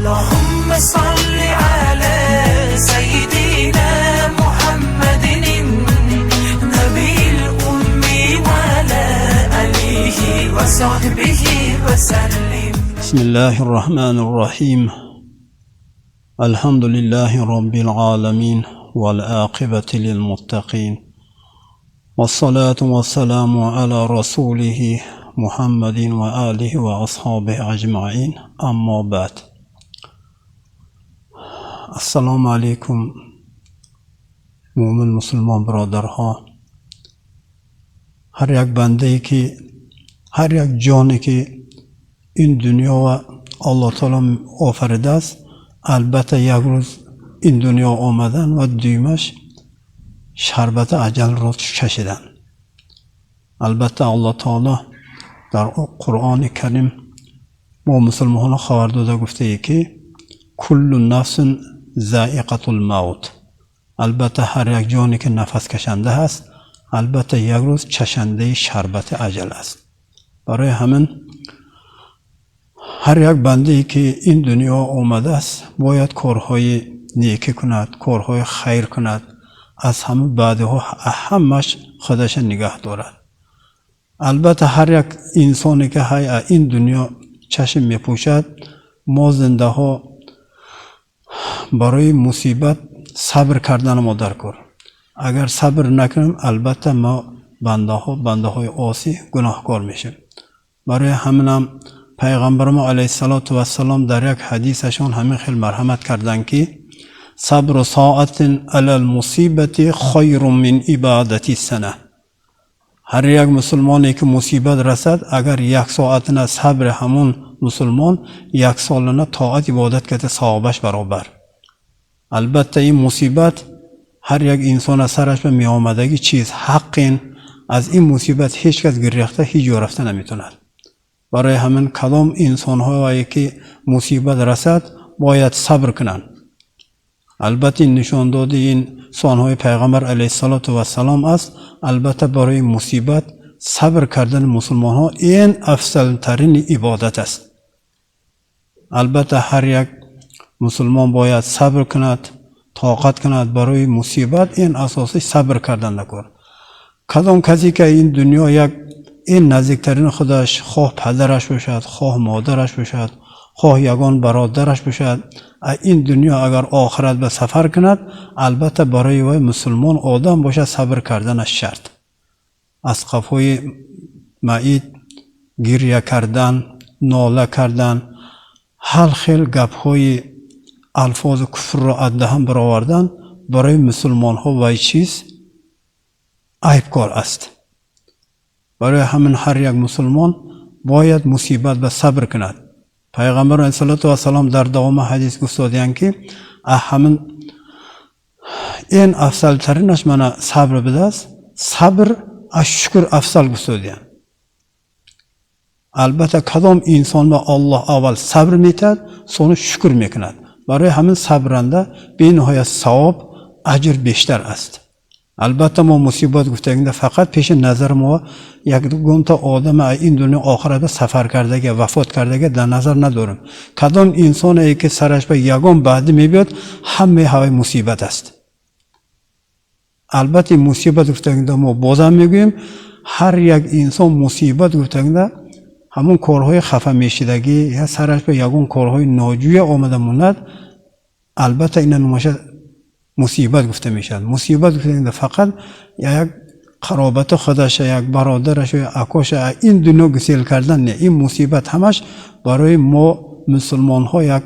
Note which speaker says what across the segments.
Speaker 1: اللهم صل على سيدنا محمد النبي الأمي وعلى آله وصحبه وسلم.
Speaker 2: بسم الله الرحمن الرحيم. الحمد لله رب العالمين والعاقبة للمتقين، والصلاة والسلام على رسوله محمد وآله وأصحابه أجمعين. أما بعد، السلام علیکم مؤمن مسلمان برادرها. هر یک بنده ای که، هر یک جانی که این دنیا و الله تعالی آفریده است، البته یک روز این دنیا آمدن و دویمش شربت اجل را چشیدن. البته الله تعالی در قرآن کریم ما مسلمان خبر داده، گفته ای که کل نفس ذائقة الموت. البته هر یک جانی که نفس کشنده هست، البته یک روز چشنده شربت اجل است. برای همین هر یک بنده ای که این دنیا آمده است، باید کارهای نیکی کند، کارهای خیر کند، از همه بعدها همش خودش نگه دارد. البته هر یک انسانی که این دنیا چشم میپوشد، ما زنده ها برای مصیبت صبر کردن ما در کار. اگر صبر نکنیم، البته ما بنده ها، بنده های عاصی، گناهکار میشیم. برای همینم پیغمبر ما علیه الصلاة والسلام در یک حدیثشان همین خیلی مرحمت کردن که صبر ساعة علی المصیبة خیر من عبادة سنة. هر یک مسلمانی که مصیبت رسد، اگر یک ساعت نه صبر همون مسلمان یک سال نه طاعت عبادت کرده ثوابش برابر. البته این مصیبت هر یک انسان سرش به می آمدگی چیز حقین. از این مصیبت هیچ کس گریخته هیچ جا رفته نمیتوند. برای همین کدام انسان هایی که مصیبت رسد، باید صبر کنند. البته این نشان داده این سخنهای پیغمبر علیه السلام است. البته برای مصیبت صبر کردن مسلمان ها این افضل ترین عبادت است. البته هر یک مسلمان باید صبر کند، طاقت کند برای مصیبت. این اساسی صبر کردن نکن. کدام کسی که این دنیا یک این نزدیکترین خودش، خواه پدرش باشد، خواه مادرش باشد، خواه یگان برادرش باشد، این دنیا اگر آخرت به سفر کند، البته برای وی مسلمان آدم باشد، صبر کردنش شرط. از قفای میت گریه کردن، ناله کردن، هر خیل گپهای الفاظ کفر را از دهن برآوردن، برای مسلمان ها وی چیز عیب کار است. برای همین هر یک مسلمان باید مصیبت به صبر کند. پیغمبر علیه السلام در دوام حدیث گفتادیان که همین این افضل ترینش من صبر بده است، صبر از شکر افضل گفتادیان. البته کدام انسان به الله اول صبر میتد، sonra شکر میکند. برای همین صبرنده بی نهایت ثواب، اجر بیشتر است. البته ما مصیبت گفتگیده فقط پیش نظر ما یک گونتا آدم این دنیا آخرت سفر کردگی، وفات کردگی در نظر نداریم. کدام انسان ای که سرش به یگان بعدی میبیاد، همه هوای مصیبت است. البته مصیبت گفتگیده ما بازم میگوییم، هر یک انسان مصیبت گفتگیده همون کارهای خفه میشیدگی یا سرش به یگان کارهای ناجوی آمده موند، البته این نماشه مصیبت گفته میشد. مصیبت گفته فقط یک قرابت خودش، یک برادرش، یک اکاش این دنیا گسیل کردن نه. این مصیبت همش برای ما مسلمان ها یک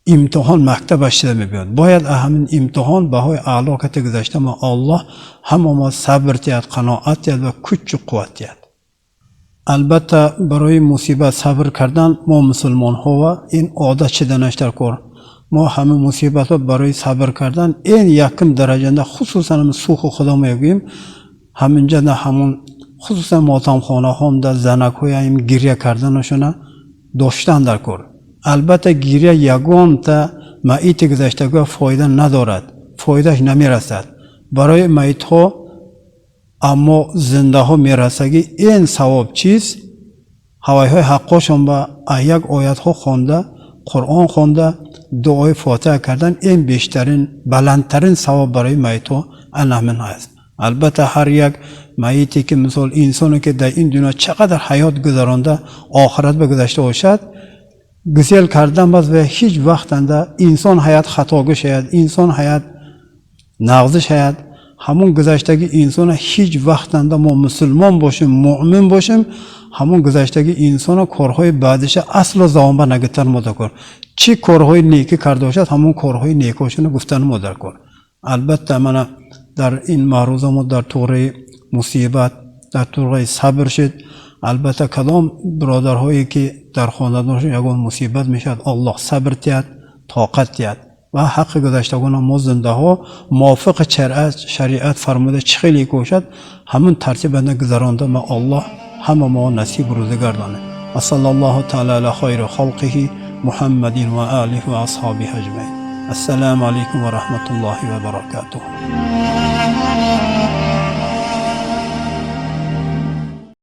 Speaker 2: امتحان مکتب شده میبیاد. باید همین امتحان به های اعلا که گذشته ما الله هم ما صبر تید، قناعت تید و کچ قوت تید. البته برای مصیبت صبر کردن ما مسلمان ها و این عادت شدنش در کار. ما همه مصیبت ها برای صبر کردن این یکم درجه، خصوصا سوخ خدا میگوییم، همینجا نه همون خصوصا ماتم خانه هم در زنک های این گریه کردنشونه داشتن در کار. البته گریه یگان تا میت گذشتگاه فایده ندارد، فایدهش نمیرسد برای میت ها، اما زنده ها میرسگی این ثواب چیز هوای های حقاشون با یک آیت ها خوانده Қуръон хонда, дуои фотиҳа кардан ин бештарин, баландтарин савоб барои майитҳо ана ҳамин аст. Албатта, ҳар як майите ки, мисол, инсоне ки дар ин дунё чӣ қадар ҳаёт гузаронда, охират ба гузашта бошад, гусел кардан бас ва ҳеҷ вақтанда инсон ҳаёт хатогӣ шояд, инсон ҳаёт нағзӣ шояд, ҳамон гузаштаги инсона ҳеҷ вақтанда мо мусулмон бошем, муъмин бошем, ҳамон гузаштаги инсона корҳои баъдиша асло забонба нагирифтан мо даркор. Чӣ корҳои некӣ карда бошад, ҳамон корҳои некошона гуфтан мо даркор. Албатта, мана дар ин маъруза мо дар туғраи мусибат, дар туғраи сабр шуд. Албатта, кадом бародарҳое ки дар хонадонашон ягон мусибат мешавад, Аллоҳ сабр диҳад, тоқат диҳад ва ҳаққи гузаштагона мо зиндаҳо мувофиқи шариат фармуда чӣ хеле бошад, ҳамон тартиб гузаронда ма Аллоҳ ҳама мо насиб рӯзӣ гардонад. Ва саллаллоҳу таала ала хайри халқиҳи Муҳаммадин ва олиҳи ва асҳобиҳи аҷмаин. Ассалому алайкум ва раҳматуллоҳи ва баракатуҳ.